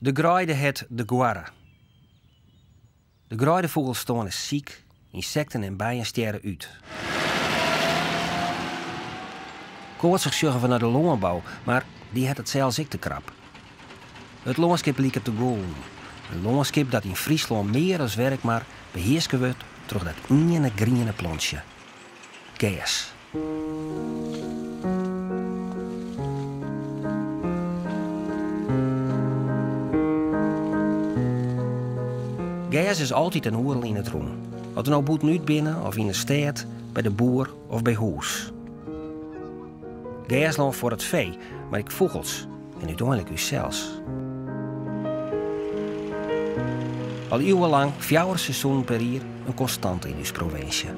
De greide hat de goarre. De greidefûgelstân is siik, ynsekten en bijen stjerre út. Koartsich sjogge we nei de lânbou, mar dy hat it sels ek te krap. It lânskip liket te gûlen. In lânskip dat yn Fryslân mear as wêr ek mar behearske wurdt troch dat iene griene plantsje, gers. Gers is altyd en oeral yn it rûn. Oft we no bûtenút binne of yn 'e stêd, by de boer of by hûs. Gerslân foar it fee, mar ek fûgels en úteinlik ússels. Al iuwenlang fjouwer seizoenen per jier in konstante yn ús provinsje.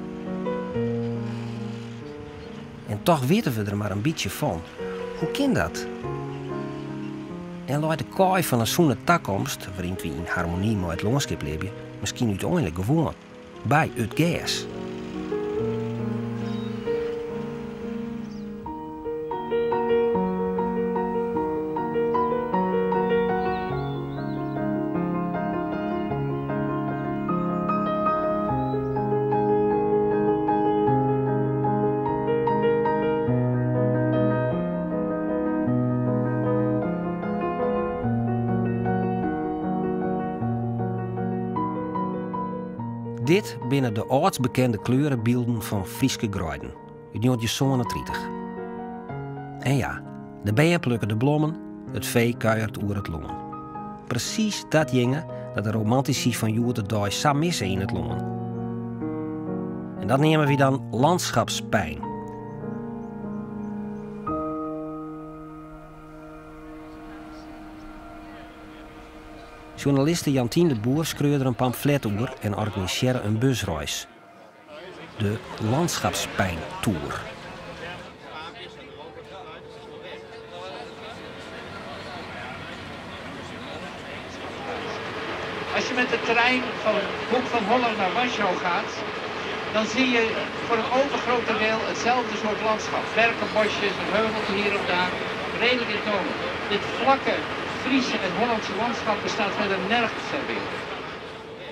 En toch witte we der mar in bytsje fan. Hoe kin dat? En leit de kaai fan in sûne takomst, wêryn't wy yn harmony mei it lânskip libje, miskien úteinlik gewoan by it gers? Dit binne de âldst bekende kleurebylden fan Fryske greiden út njoggentjinhûndertsânentritich. En ja, de bern plukke de blommen, it fee kuiert oer it lân. Presys datjinge dat de romantisy fan hjoed-de-dei sa misse yn it lân. En dat neame wy dan landschapspijn. Sjoernaliste Jantien de Boer skreau der in pamflet oer en organisearre in busreis. De Landschapspijntour. Als je met de trein van Hoek van Holland naar Warschau gaat, dan zie je voor een overgrote deel hetzelfde soort landschap. Berkenbosjes, een heuveltje hier of daar, redelijk eentonig. Dit vlakke Friese en Hollandse landschap bestaat verder nergens ter wereld.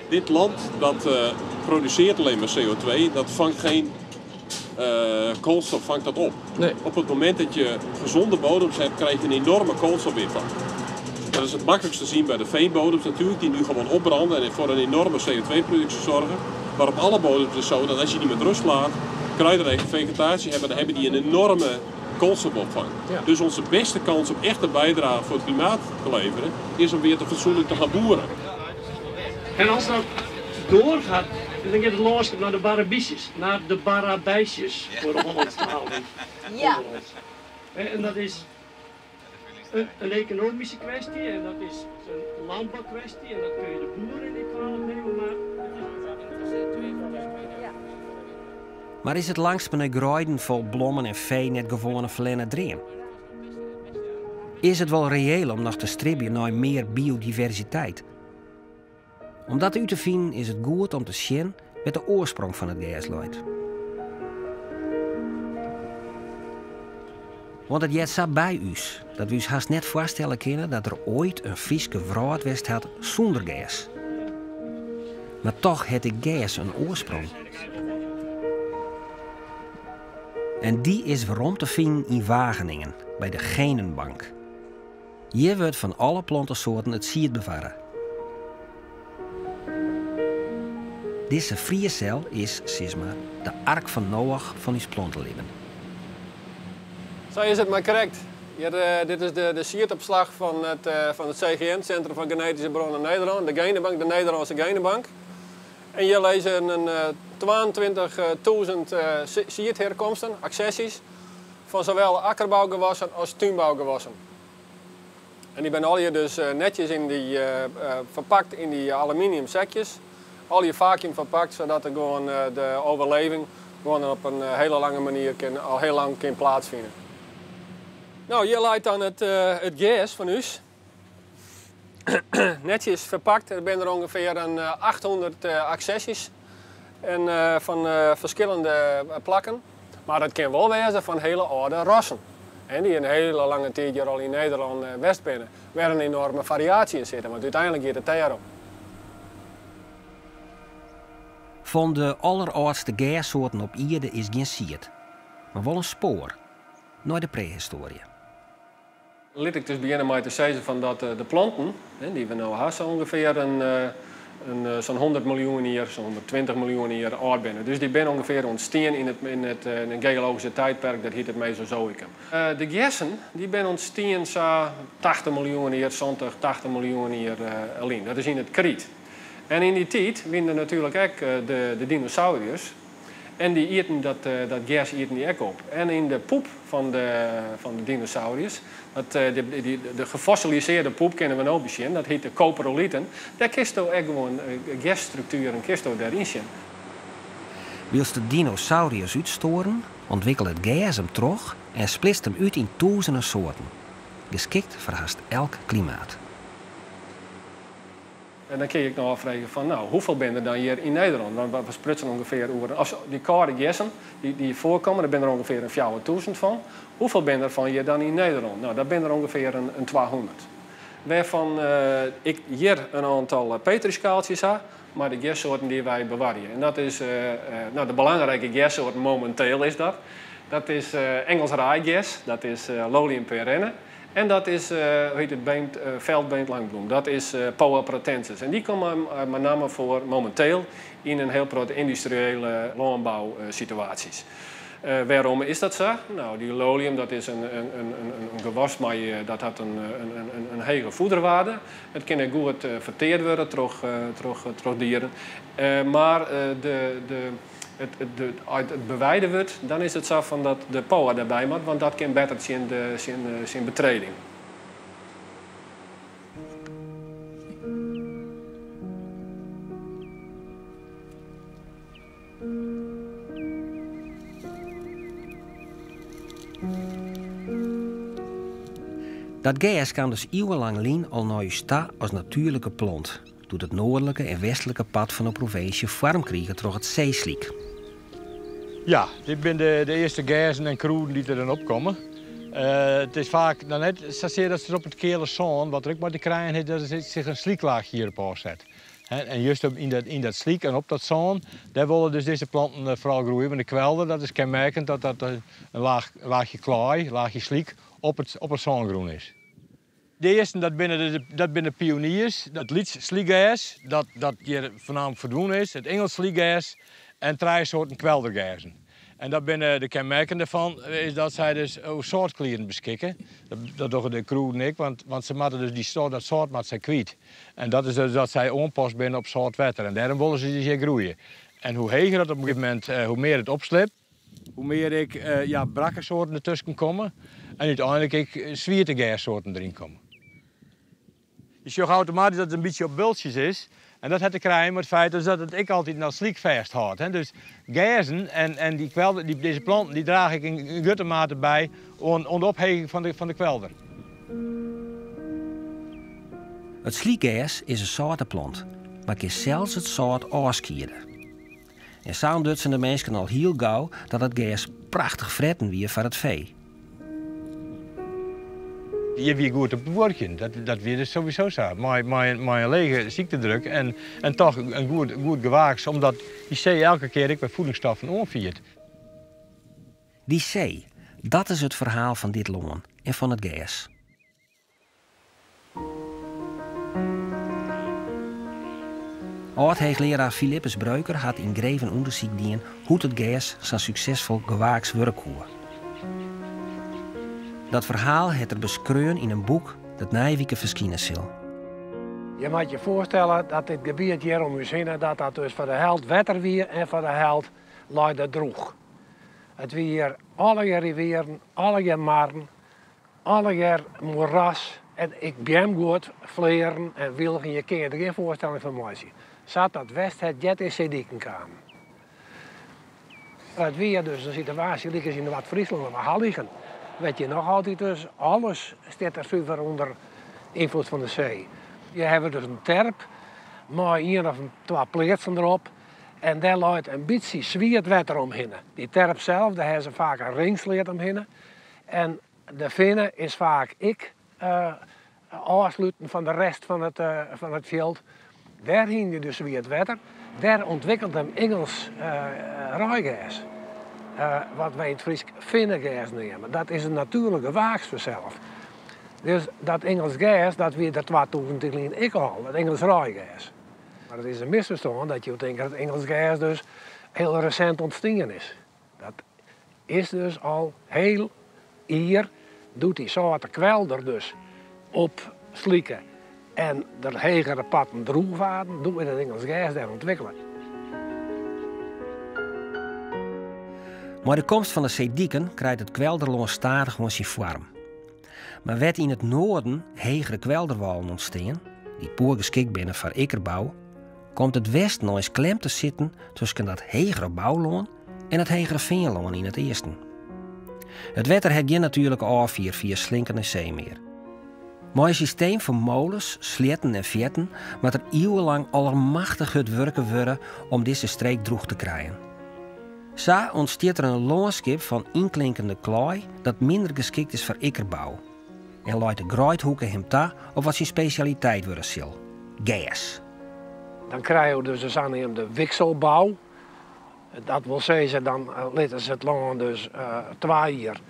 Dit land dat produseert alleen maar CO2, dat vangt geen koolstof vangt dat op. Nee. Op het moment dat je gezonde bodems hebt, krijg je een enorme koolstofinvang. Dat is het makkelijkst te zien bij de veenbodems natuurlijk, die nu gewoon opbranden en voor een enorme CO2-productie zorgen. Maar op alle bodems is het zo dat als je die met rust laat, kruidenrijke vegetatie hebben, dan hebben die een enorme koolstofopvang. Ja. Dus onze beste kans om echt een bijdrage voor het klimaat te leveren, is om weer te fatsoenlijk te gaan boeren. En als dat doorgaat, dan gaat het lânskip naar de barabysjes, naar de barabijsjes voor de Hollandstaligen Ja. onder ons. En dat is een economische kwestie en dat is een landbouwkwestie en dat kun je de boeren niet kwalijk nemen, maar het is Ja. Maar is it langstme nei greiden fol blommen en fee net gewoan in ferlerne dream? Is it wol reëel om noch te stribjen nei mear biodiversiteit? Om dat út te finen is it goed om te sjen wêr't de oarsprong fan it gers leit. Want it heart sa by ús dat we ús hast net foarstelle kinne dat der oait in Fryske wrâld west hat sûnder gers. Mar toch hat ek gers in oarsprong. En dy is werom te finen yn Wageningen, by de Genenbank. Hjir wurdt fan alle plantesoarten it sied bewarre. Dizze friessel is, sis mar, de ark fan Noach fan ús plantelibben. Sa is it mar krekt. Hjir, dit is de siedopslach fan it fan it CGN, Centrum van Genetische Bronnen Nederland, de Genebank, de Nederlandse Genebank. En hjir lizze in 22.000 siedherkomsten, accessies, fan sawol akkerbougewassen as túnbougewassen. En dy binne allegear dus netjes yn dy, ferpakt yn dy aluminium sekjes. Allegear vacuüm ferpakt, sadat der gewoan de overleving gewoan op in hele lange manier kin, al heel lang kin plaatsfine. No, hjir leit dan it gers fan ús. Netjes ferpakt. Der binne der ûngefear in 800 accessies en fan ferskillende plakken. Mar it kin wol wêze fan hele âlde rassen. en dy't in hiele lange tiid hjir al yn Nederlân west binne, wer in enoarme fariaasje yn sitte, want úteinlik giet it dêrom. Fan de allerâldste gerssoarten op ierde is gjin sied, mar wol in spoar nei de prehistoarje. Lit ik dus begjinne mei te sizzen fan dat de planten dy't we no ha sa ûngefear in sa'n 100 miljoen jier, sa'n 120 miljoen jier âld binne. Dus dy binne ûngefear ûntstien yn it yn it geologyske tijdperk dat hiet it Mesozoïkum. De gerssen dy binne ûntstien sa 80 miljoen jier, 70, 80 miljoen jier lyn. Dat is yn it Kryt. En yn dy tiid wienen der natuerlik ek de dinosauriërs. En dy ieten dat dat gers ieten dy ek op. En yn de poep fan de fan de dinosauriërs, dat dy de gefossilisearde poep kinne we no besjen, dat hiet de koproliten, dêr kinsto ek gewoan gersstruktueren kinsto dêryn sjen. Wylst de dinosauriërs útstoaren, ûntwikkele it gers him troch en splitst him út yn tûzenen soarten, geskikt foar hast elk klimaat. En dan kin je ek noch ôffreegje fan, no, hoefolle binne der dan hjir yn Nederlân? Want we sprutsen ûngefear oer, as dy kâlde gerssen dy't hjir foarkomme, dêr binne der ûngefear in 4000 fan. Hoefolle binne der fan hjir dan yn Nederlân? No, dat binne der ûngefear in 200. Wêrfan ik hjir in oantal petriskaaltsjes ha mei de gerssoarten dy't wy bewarje. En dat is, no, de belangrike gerssoarten mominteel is dat. Dat is Engels raaigers, dat is Lolium perenne. En dat is, hoe heet het, beemd, veldbeemdlangbloem. Dat is Poa pratensis. En dy komme mei namme foar mominteel yn in hiel protte yndustriële lânbousituaasjes. Wêrom is dat sa? No, dy lolium dat is in gewas mei, dat hat in hege voederwaarde. It kin ek goed ferteard wurde troch dieren. Mar de As it beweide wurdt, dan is it sa fan dat de poa derby moat, want dat kin better tsjin de tsjin betreding. Dat gers kaam dus iuwenlang lyn al nei ús ta as natuerlike plant. Doe't it noardlike en westlike part fan de provinsje foarm krige troch it seeslyk. Ja, dit binne de earste gerzen en krûden dy't der dan opkomme. It is faak noch net sasear dat se op it keale sân, wat der ek mei te krijen hat, dat der sich in slyklaachje hjirop ôfset. En just yn dat slyk en op dat sân, dêr wolle dus dizze planten foaral groeie. Want de kwelder, dat is kenmerkend dat dat in laachje klaai, laachje slyk op it sângrûn is. De earsten, dat binne de, dat binne de pioniers. It lyts slykgers, dat, dat hjir foarnaamlik ferdwûn is, it Ingels slykgers en trije soarten kweldergerzen. En dat binne de kenmerken dêrfan is dat sy dus oer sâltklieren beskikke. Dat, dat dogge de krûden ek, want, want se moatte dus dy, dat sâlt moatte sy kwyt. En dat is dus dat sy oanpast binne op sâlt wetter en dêrom wolle se dus hjir groeie. En hoe heger dat op in gegeven momint, hoe mear it opslipt, Hoe mear ek ja, brakke soarten dertusken komme en úteinlik ek swiete gerssoarten deryn komme. Je sjogge automatysk dat it in bytsje op bultsjes is en dat hat te krijen mei it feit dus dat it ek altyd noch slyk fêsthâldt. Dus gerzen en dy kwelder, dy, dizze planten dy drage ek yn grutte mate by oan, oan de opheging fan de, fan de kwelder. It slykgers is in sâlte plant, mar kin sels it sâlt ôfskiede. En sa ûntdutsen de minsken al hiel gau dat it gers prachtich fretten wie foar it fee. Hjir wie goed op te buorkjen, dat, dat wie dus sowieso sa. Mei, mei, mei in lege syktedruk en, en toch in goed, goed gewaaks, omdat dy see elke kear ek wer voedingsstoffen oanfiert. Dy see, dat is it ferhaal fan dit lân en fan it gers. Ald-heechlearaar Philippus Breuker hat yngreven ûndersyk dien hoe't it gers sa'n suksesfol gewaaks wurde koe. Dat ferhaal hat er beskreaun yn in boek dat nije wike ferskine sil. Je moat je foarstelle dat dit gebiet hjir om ús hinne, dat dat dus foar de helt wetter wie en foar de helt lei dat drûch. It wie hjir allegear rivieren, allegear marren, Allegear moeras en ek beamguod, flearen en wylgen, je kinne je der gjin foarstelling fan meitsje. Sa't dat west hat dêr't de seediken kamen. It wie dus in situaasje lykas yn Noard-Fryslân of Halligen, wêr't je noch altyd dus alles stiet der suver ûnder ynfloed fan de see. Je hawwe dus in terp mei ien of twa pleatsen derop en dêr leit in bytsje swiet wetter omhinne. Dy terp sels, dêr hawwe se faak in ringsleat omhinne. En De finne is faak ek ôfsluten fan de rest fan it fjild. Dêr hiene je dus swiet wetter. Dêr ûntwikkelt him Ingels raaigers, wat wy yn it Frysk finnegers neame. Dat is in natuerlike waaks fansels. Dus dat Ingels gers, dat wie der 2000 jier lyn ek al, dat Ingels raaigers. Mar it is in misferstân dat jo tinke dat Ingels gers dus hiel resint ûntstien is. Dat is dus al hiel ier, doe't dy sâlte kwelder dus opslike en der hegere parten drûch waarden, doe is it Ingels gers dêr ûntwikkele. Mei de komst fan de seediken krijt it kwelderlân stadichoan syn foarm. Mar wêr't yn it noarden hegere kwelderwâlen ûntstean, dy't poer geskikt binne foar ikkerbou, komt it westen eins klem te sitten tusken dat hegere boulân en it hegere feanlân yn it easten. It wetter hat gjin natuerlike ôffier fia slinken en see mear. Mei in systeem fan moles, sleatten en fearten moat der iuwenlang allermachtich hurd wurke wurde om dizze streek drûch te krijen. Sa ûntstiet der in lânskip fan ynklinkende klaai dat minder geskikt is foar ikkerbou en leit de Greidhoeke him ta op wat syn spesjaliteit wurde sil, gers. Dan krije jo dus de saneamde wikselbou. Dat wol sizze, dan litte se it lân dus twa jier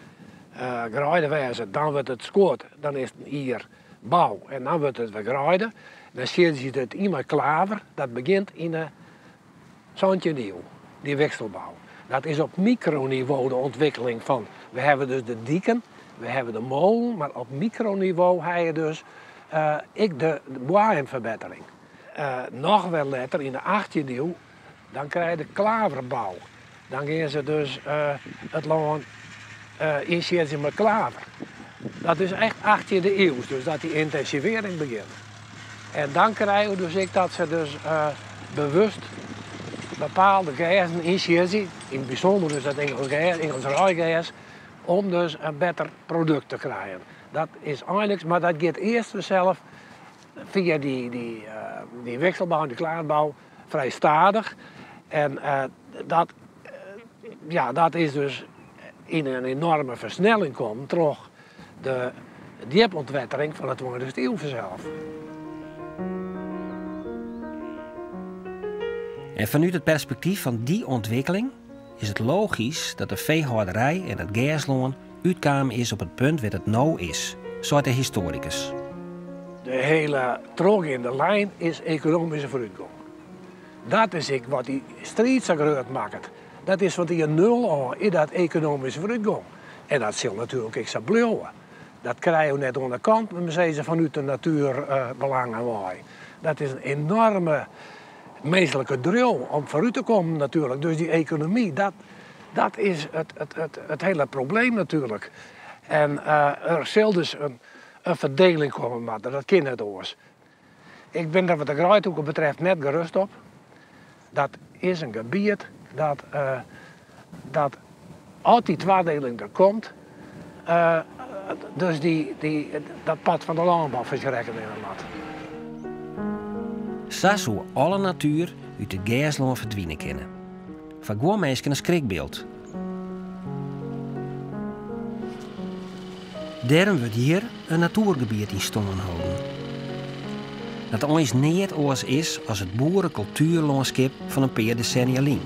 greide wêze, dan wurdt it skuord, dan is it in jier bou en dan wurdt it wer greide. Dan siedzje se it yn mei klaver, dat begjint yn de santjinde iuw, dy wikselbou. Dat is op mikronivo de ûntwikkeling fan, we hawwe dus de diken, we hawwe de molen, mar op mikronivo ha je dus ek de boaiemferbettering. Noch wer letter, yn de achttjinde iuw, dan krije je de klaverbou. Dan gean se dus it lân ynsiedzjen mei klaver. Dat is echt achttjinde iuw, dus dat dy yntinsivearring begjint. En dan krije je dus ek dat se dus bewust bepaalde gerzen ynsiedzje, yn it bysûnder dus dat Ingels gers, Ingels raaigers, om dus in better produkt te krijen. Dat is einliks, mar dat giet earst fansels fia dy wikselbou en dy klaverbou frij stadich. En dat, ja, dat is dus yn in enoarme fersnelling kommen troch de djipûntwettering fan de tweintichste iuw fansels. En fanút it perspektyf fan dy ûntwikkeling is it logysk dat de feehâlderij en it gerslân útkaam is op it punt wêr't it no is, seit de histoarikus. De hiele trochgeande lijn is ekonomyske foarútgong. Dat is ek wat dy striid sa grut makket. Dat is fan jier nul ôf is dat ekonomyske foarútgong. En dat sil natuerlik ek sa bliuwe. Dat krije jo net oan de kant, men sizze fanút de natuerbelangen wei. Dat is in enoarme minsklike driuw om foarút te kommen natuerlik. Dus dy ekonomy, dat, dat is it, it, it, it hiele probleem natuerlik. En der sil dus in, in ferdieling komme moatte, dat kin net oars. Ik bin der wat de Greidhoeke betreft net gerust op. Dat is in gebiet dat, dat as dy twadieling der komt, dus dy, dy, dat part fan de lânbou foar syn rekken nimme moat. Sa soe alle natuer út it gerslân ferdwine kinne. Foar guon minsken in skrikbyld. Dêrom wurdt hjir in natoergebiet yn stân holden. Dat eins neat oars is as it boerekultuerlânskip fan in pear desennia lyn.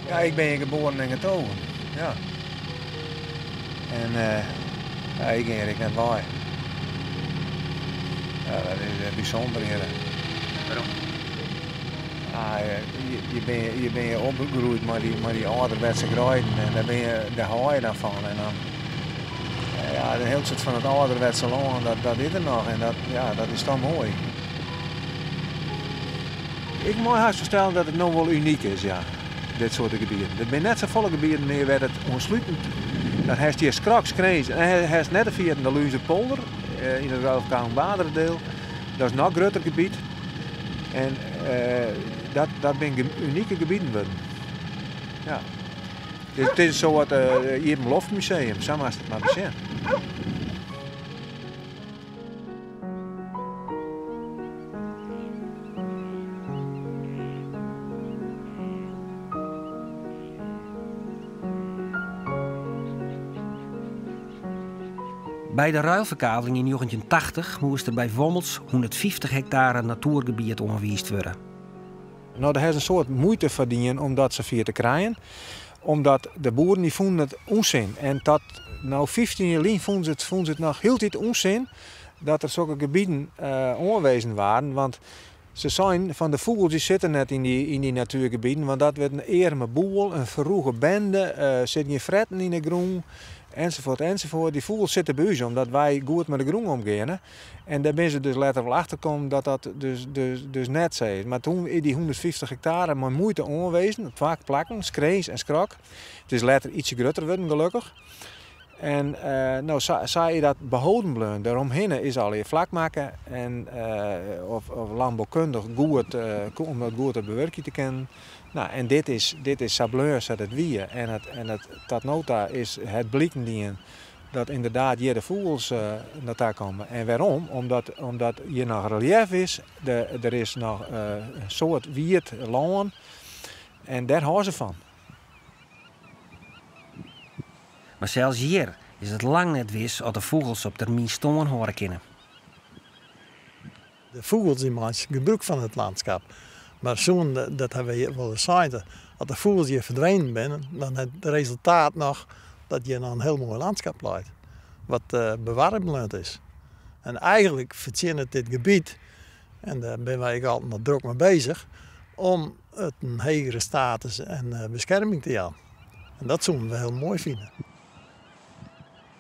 Ja, ik ben hier geboren en getogen. Ja. En ja, ik gean hjir ek net wei. Ja, dat is bysûnder hjir. Wêrom? Ah, je bin je bin je opgroeid mei dy âlderwetse greiden en dêr bin je, dêr hâld je dan fan. En dan, ja, de hiele soart fan it âlderwetse lân, dat is der noch en dat, ja, dat is toch moai. Ik mei hast ferstellen dat it no wol unyk is, ja, dit soarte gebieten. Der binne net safolle gebieten mear wêr't it oanslutend, dan hast hjir Skrok, Skrins en hast net te ferjitten de Lúnzerpolder yn it Ruigpootuikbaarder Dat is noch grutter gebiet en dat binne unike gebieten wurden. Ja. Dus it is in soart iepenloftmuseum, sa moatst it mar besjen. By de ruilferkaveling yn 1980 moast der by Wommels 150 hektare natoergebiet oanwiisd wurde. No, dêr ha se in soad muoite foar dien om dat safier te krijen. Omdat de boeren dy fûnen it ûnsin. En dat no 15 jier lyn fûnen se it, fûnen se it noch hieltyd ûnsin dat der sokke gebieten oanwezen waarden. Want se seinen fan de fûgels dy sitte net yn dy, yn dy natuergebieten, want dat wurdt in earme boel, in ferrûge bende, sit gjin fretten yn de grûn, ensafuort, ensafuort. Dy fûgels sitte by ús omdat wy goed mei de grûn omgeane. En dêr binne se dus letter wol achter kommen dat dat dus, dus, dus net sa is. Mar toen is dy 150 hektare mei muoite oanwezen, op twa plakken, Skrins en Skrok. It is letter ietsje grutter wurden, gelokkich. En no, sa, sa is dat beholden bleaun. Dêromhinne is allegear flak makke en of, of lânboukundich goed, om dat goed te bewurkjen te kinnen. No, en dit is, dit is sa bleaun sa't it wie. En it, en it, tot no ta is it bliken dien dat ynderdaad hjir de fûgels nei ta komme. En wêrom? Omdat, omdat hjir noch reliëf is, de, der is noch in soad wiet lân en dêr hâlde se fan. Mar sels hjir is it lang net wis oft de fûgels op termyn stân hâlde kinne. De fûgels dy meitsje gebrûk fan it lânskip. Mar soenen, dat hawwe wy wolris sein, as de fûgels hjir ferdwenen binne, dan hat it resultaat noch dat hjir noch in hiel moai lânskip leit, wat bewarre bleaun is. En eigenlik fertsjinnet dit gebiet, en dêr binne wy ek altyd noch drok mei bezich, om it in hegere status en beskerming te jaan. En dat soenen we hiel moai fine.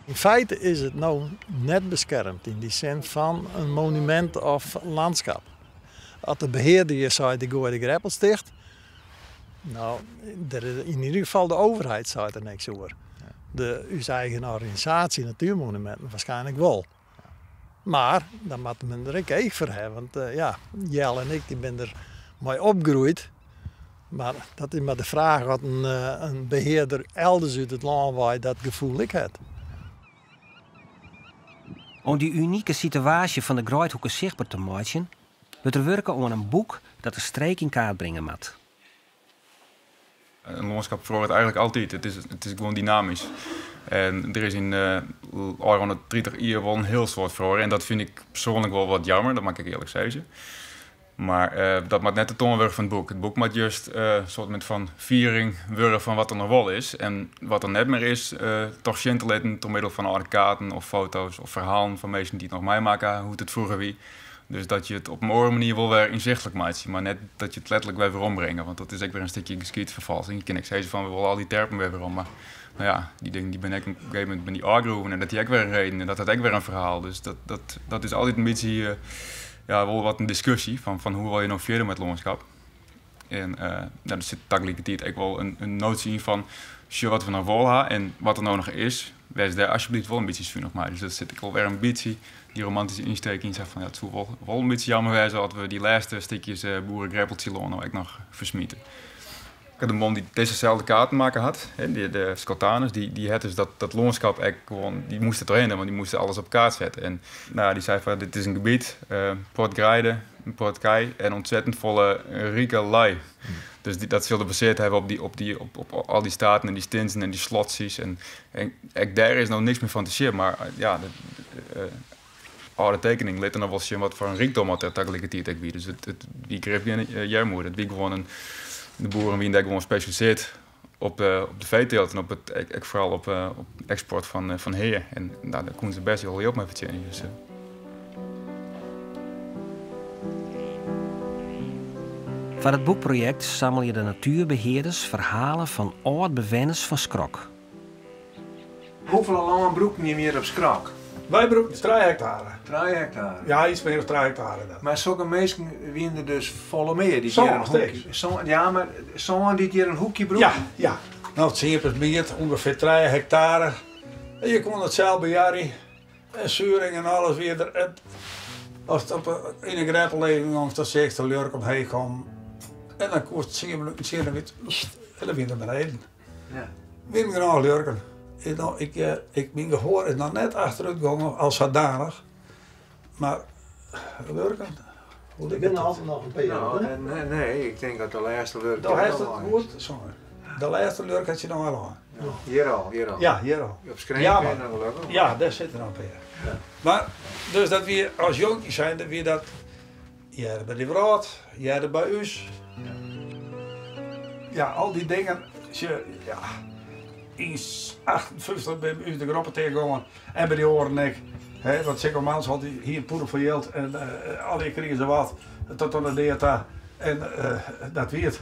Yn feite is it no net beskermd yn dy sin fan in monumint of lânskip. As de behearder hjir seit ik goai de greppels ticht, no, der is yn ieder gefal de overheid seit der niks oer. De, ús eigen organisaasje Natuurmonumenten waarskynlik wol. Mar dan moat men der ek each foar hawwe, want ja, Jelle en ik dy binne der mei opgroeid. Mar dat is mar de fraach oft in behearder elders út it lân wei dat gefoel ek hat. Om dy unike sitewaasje fan de Greidhoeke sichtber te meitsjen, wurdt der wurke oan in boek dat de streek yn kaart bringe moat. In lânskip feroaret eigenlik altyd. It is, it is gewoan dynamysk. En der is yn de ôfrûne 30 jier wol in hiel soad feroare. En dat fyn ik persoanlik wol wat jammer, dat moat ik earlik sizze. Mar dat moat net de toan wurde fan it boek. It boek moat just in soart fan fiering wurde fan wat der noch wol is. En wat der net mear is, toch sjen te litten troch middel fan âlde kaarten of foto's of ferhalen fan minsken dy't noch meimakke hoe't it froeger wie. Dus dat je it op in oare manier wol wer ynsichtlik meitsje, mar net dat je it letterlik wer werombringe, want dat is ek wer in stikje geskiedferfalsing. Je kinne ek sizze fan we wolle al dy terpen wer werom, mar no ja, dy dingen dy binne ek op in gegeven momint binne dy ôfgroeven en dat hie ek wer in reden en dat hat ek wer in ferhaal. Dus dat, dat, dat is altyd in bytsje ja, wol wat in diskusje fan, fan hoe wol je no fierder mei it lânskip. En uh, nou, der sit tagelikertiid ek wol in, in notie yn fan sjoch wat we noch wol ha en wat der no noch is, wês dêr asjebleaft wol in bytsje sunich mei. Dus dat sit ek wol wer in bytsje dy romantyske ynsteek yn, sa fan ja, it soe wol, wol in bytsje jammer wêze as we dy lêste stikjes uh, boeregreppeltsje no ek noch fersmite. De man dy't dizzeselde kaarten makke hat, de, de Schotanus, dy, dy hat dus dat, dat lânskip ek gewoan, dy moast der trochhinne, want dy moast alles op kaart sette. En nou, dy sei fan, dit is in gebiet, uh, protte greide, in protte kij en ûntsettend folle rike lui. Dus dy, dat sil er basearre hawwe op, dy, op, dy, op, op al dy staten en dy stinzen en dy slotsjes. En, en ek dêr is no niks mear fan te sjen, mar ja, de, de, âlde tekening lit der noch wol sjen wat foar in rykdom at der tagelikertiid ek wie. Dus it, it wie grif gjin earmoede. It wie gewoan in, de boeren wiene dêr gewoan spesjalisearre op de, op de feeteelt en op it, ek, ek foaral op, op eksport fan, fan hea. En nou, dêr koene se bêst wol jild mei fertsjinje. Dus, Foar it boekprojekt sammelje de natuerbehearders ferhalen fan âld-bewenners fan Skrok. Hoefolle lân brûkten jim hjir op Skrok? Wy brûkten trije hektare. Trije hektare? Ja, iets mear as trije hektare dan. Mar sokke minsken wiene der dus folle mear? Dy't hjir in hoekje, sân, ja, mar sân dy't hjir in hoekje brûkten? Ja, ja. No, tsien ûngefear trije hektare. En je koene it sels behearje. En suring en alles wie der. Ast op yn 'e greppel even gongs, dan seachst de ljurk omheech kommen. En dan koest 10 minuten tsjin en en dan wiene der beneden. Ja. Wiene genôch ljurken. Ik, no, ik, eh, ik, myn gehoar is noch net achterút gongen al sadanich. Mar ljurken, hoe Der binne altyd noch in pear. No, nee, nee, ik tink dat de lêste ljurk. Do hast it goed sein. De lêste ljurk hat syn ein hân. Hjir al, hjir al. Ja, hjir al. Op Skrein ja, binne der gelokkich. Ja, dêr sitte noch in pear. Ja. Mar, dus dat wie, as jonkje zijnde, wie dat hearde by de wrâld, hearde by ús. Ja, al dy dingen, sjoch, ja, yn 58 by ús de groppe tegengongen en by dy oaren ek. Hè, want Sicco Mansholt dy hie in pûde fol jild en uh, allegear krigen se wat tot oan de dea ta. En uh, dat wie it.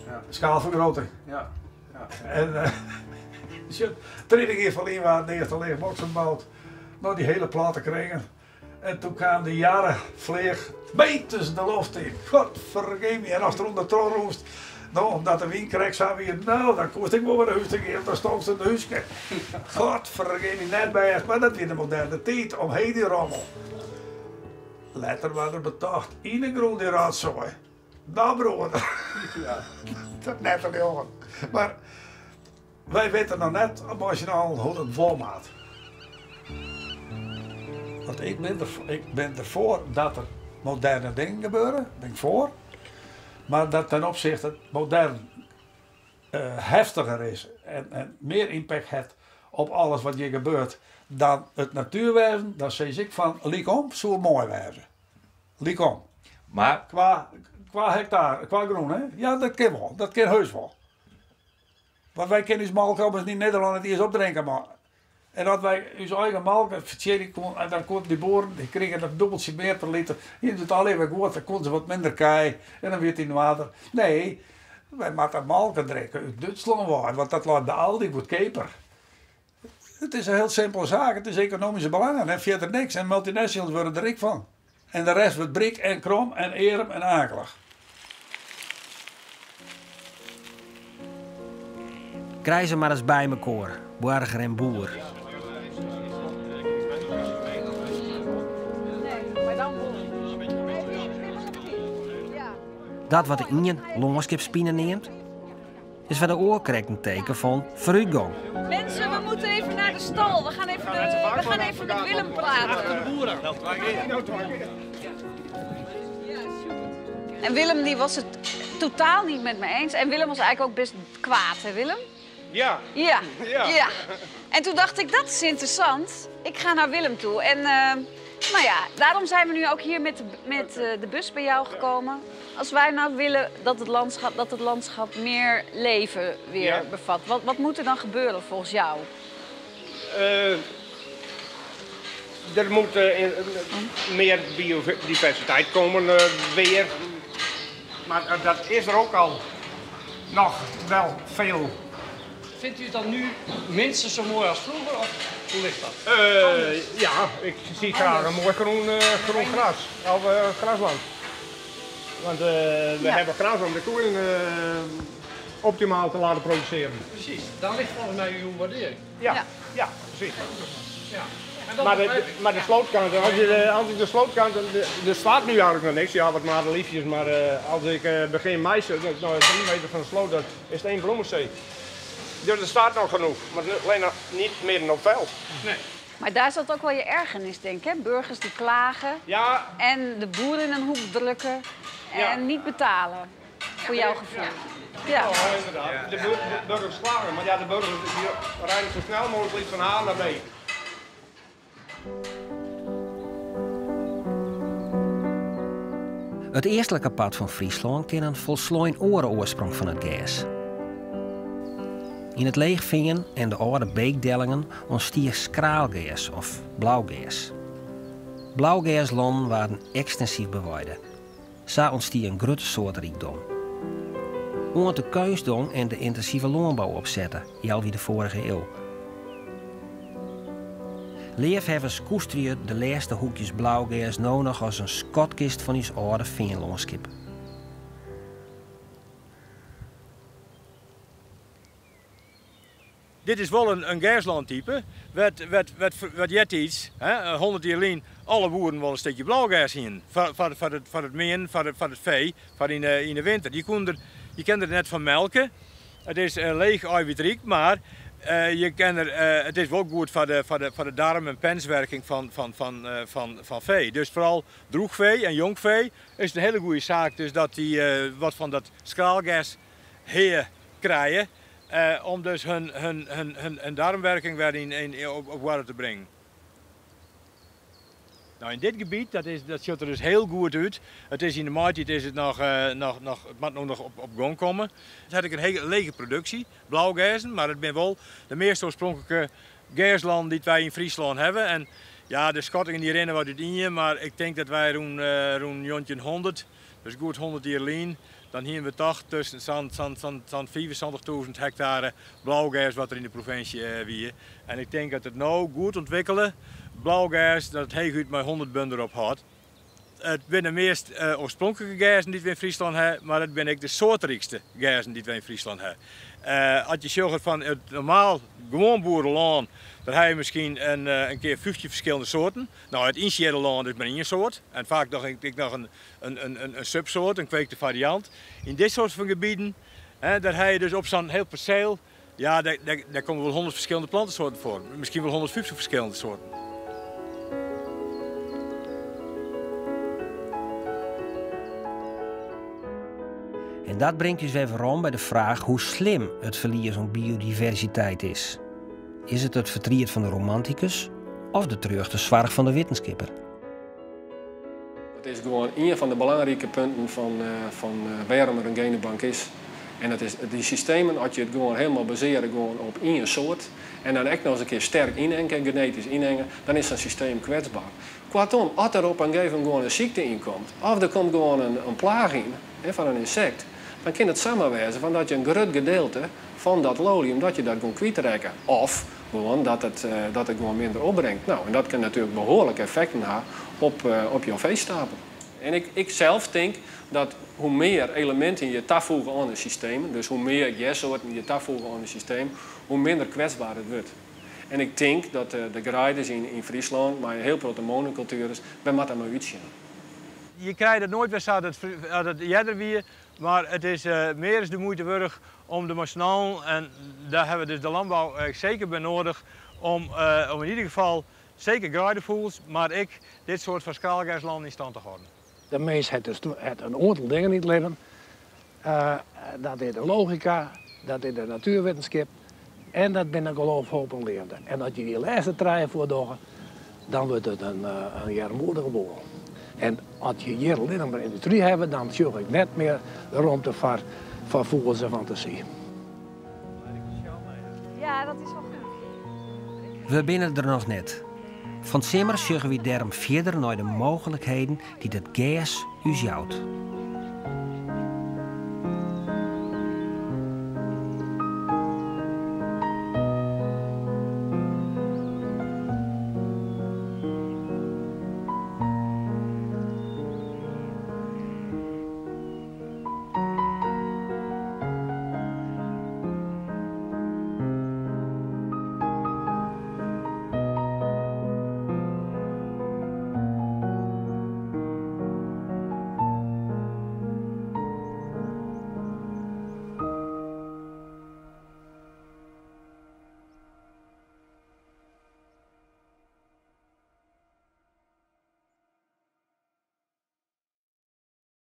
Ja. Skaalfergrutting. Ja. Ja. En uh, sjoch, 30 jier ferlyn waard de earste leechboksen boud. No, dy hiele platte kringen. En toen kaam de jarre fleach meters de loft yn. Godfergeme, en ast der ûnder troch rûnst, no, omdat de wyn krekt sa wie, no, dan koest ek wol wer nei hûs te gean, dan stonkst it húske. Godfergeme, net bêst, mar dat wie de moderne tiid, omheech dy rommel. Letter waard der betocht, yn 'e grûn dy rotsoai. No broeder, dat net te leauwen. Mar wy witte noch net mei syn allen hoe't it wol moat. Want ik bin der, ik bin derfoar dat der moderne dingen gebeure, bin ik foar. Mar dat ten opzichte it modern heftiger is en mear impact hat op alles wat hjir gebeurt dan it natuerwêzen, dan sis ik fan lykom soe moai wêze. Lykom. Mar. Kwa, kwa hektaar, kwa grûn, hè? Ja, dat kin wol. Dat kin heus wol. Want wy kinne ús molke ommers yn Nederlân net iens opdrinke, man. En as wy ús eigen molke fertsjinje koene, en dan koenen dy boeren, dy krigen in dûbeltsje mear per liter, hienen se it allegear wer goed, dan koenen se wat minder kij en dan wie it yn oarder. Nee, wy moatte molke drinke út Dútslân wei, want dat leit by Aldi goedkeaper. It is in hiel simpele saak, it is ekonomyske belangen en fierder niks. En multinationals wurde der ryk fan. En de rest wurdt bryk en krom en earm en akelich. Krij se mar ris by mekoar, boarger en boer. Dat wat de ien lânskipspine neamt, is foar de oar krekt in teken fan foarútgong. Mensen, we moeten even naar de stal. We gaan even, we gaan even met Willem praten. Achter de boeren. En Willem die was het totaal niet met me eens. En Willem was eigenlijk ook best kwaad, hè Willem? Ja. Ja. Ja. En toen dacht ik, dat is interessant. Ik ga naar Willem toe. En nou ja, daarom zijn we nu ook hier met de bus bij jou gekomen. Als wij nou willen dat het landschap meer leven weer bevat, wat moet er dan gebeuren volgens jou? Er moet meer biodiversiteit komen weer. Maar dat is er ook al nog wel veel. Vindt u het dan nu minstens zo mooi als vroeger of hoe ligt dat? Ja, ik zie graag een mooi groen gras, of grasland. Want we hebben gras om de koeien optimaal te laten produceren. Precies, daar ligt volgens mij uw waardering. Ja, ja, precies. Ja. En dat Maar begrijp ik. de slootkant, als ik de slootkant, er staat nu eigenlijk nog niks, ja, wat madeliefjes, maar als ik begin mei, dat is nog 3 meter van de sloot, dat is het één bloemenzee. Dus er staat nog genoeg, maar alleen nog niet meer op veld. Nee. Maar daar zat ook wel je ergernis, denk ik, hè? Burgers die klagen en de boeren in een hoek drukken en niet betalen, voor jouw gevoel. Ja. Ja, inderdaad. De burgers klagen, maar ja, de burgers die rijden zo snel mogelijk iets van A naar B. It eastlike part fan Fryslân ken in folslein oare oarsprong fan it gers. Yn it leechfean en de âlde beekdellingen ûntstie skraalgers of blaugers. Blaugerslannen waarden ekstensyf beweide. Sa ûntstie in grutte soarterykdom. Oant de keunstdong en de yntinsive lânbou opsette, healwei de foarige iuw. Leafhawwers koesterje de lêste hoekjes blaugers no noch as in skatkist fan ús âlde feanlânskip. Dit is wol in gerslântype, wêr't eartiids, hè, 100 jier lyn, alle boeren wol in stikje blaugers hienen. Foar it meanen, foar it fee, foar yn de winter. Je kin der net fan melke. It is leech eiwytryk, mar it is wol goed foar de darm- en penswerking fan fee. Dus foaral droechfee en jongfee is in hiele goede saak, dus dat dy wat fan dat skraalgers hea krije. Om dus hun, hun, hun, hun, hun darmwerking wer yn, yn, op, op oarder te bringen. Nou, yn dit gebiet, dat, is, dat sjocht der dus hiel goed út. It is yn de maitiid is it noch, noch, noch, it moat no noch op, op gong komme. It hat ek in hiele lege produksje, blaugerzen, mar it binne wol de meast oarspronklike gerslannen dy't wy yn Fryslân hawwe. En ja, de skattingen dy rinne wat útien, mar ik tink dat wy rûn, rûn 1900, dus goed 100 jier lyn, dan hiene we toch tusken sa'n sa'n sa'n sa'n 75.000 hektare blaugers wat der yn de provinsje wie. En ik tink dat it no goed ûntwikkele blaugers dat it heechút mei 100 bunder ophâldt. It binne de meast oarspronklike gerzen dy't we yn Fryslân ha, mar it binne ek de soarterykste gerzen dy't we yn Fryslân ha. As je sjogge fan it normaal gewoan boerelân, dan ha je miskien in kear 15 ferskillende soarten. No, it ynsiedde lân is mar ien soart en faak noch ek noch in in subsoart, in kweekte fariant. Yn dit soart fan gebieten, dêr ha je dus op sa'n hiel perseel, ja, dêr komme wol 100 ferskillende plantesoarten foar, miskien wol 150 ferskillende soarten. En dat bringt ús wer werom by de fraach hoe slim it ferlies oan biodiversiteit is. Is it it fertriet fan de romantikus of de terjochte soarch fan de wittenskipper? Dat is gewoan ien fan de belangrike punten fan, fan wêrom der in genebank is. En dat is dy systemen, as je it gewoan helemaal basearje gewoan op ien soart en dan ek noch ris in kear sterk ynenge, genetysk ynenge, dan is sa'n systeem kwetsber. Koartom, as der op in gegeven momint gewoan in sykte yn komt, of der komt gewoan in plaach yn, fan in ynsekt, dan kin it samar wêze fan dat je in grut gedeelte fan dat lolium, dat je dat gewoan kwytrekke. Of gewoan dat it, dat it gewoan minder opbringt. No, en dat kin natuerlik behoarlike effekten ha op, op jo feestapel. En ik, ik sels tink dat hoe mear eleminten je tafoege oan in systeem, dus hoe mear gerssoarten je tafoege oan in systeem, hoe minder kwetsber it wurdt. En ik tink dat de, de greiders yn, yn Fryslân, mei in hiel protte monokultueren, wy moatte mar útsjen. Je krije dat noait wer sa dat it earder wie, mar it is mear as de muoite wurdich om der mei syn allen, en dêr hawwe we dus de lânbou seker by noadich, om om yn ieder gefal seker greidefûgels, mar ek dit soart fan skraalgerslannen yn stân te hâlden. De mins hat dus hat in oantal dingen yn it libben. Dat is de logika, dat is de natuerwittenskip en dat binne geloof, hoop en leafde. En as je dy lêste trije fuortdogge, dan wurdt it in earmoedige boel. En as je hjir allinnich mar yndustry hawwe, dan sjoch ik net mear de romte foar foar fûgels en fantasy. Ja, dat is wol goed. We binne der noch net. Fan 't simmer sjogge wy dêrom fierder nei de mooglikheden dy't it gers ús jout.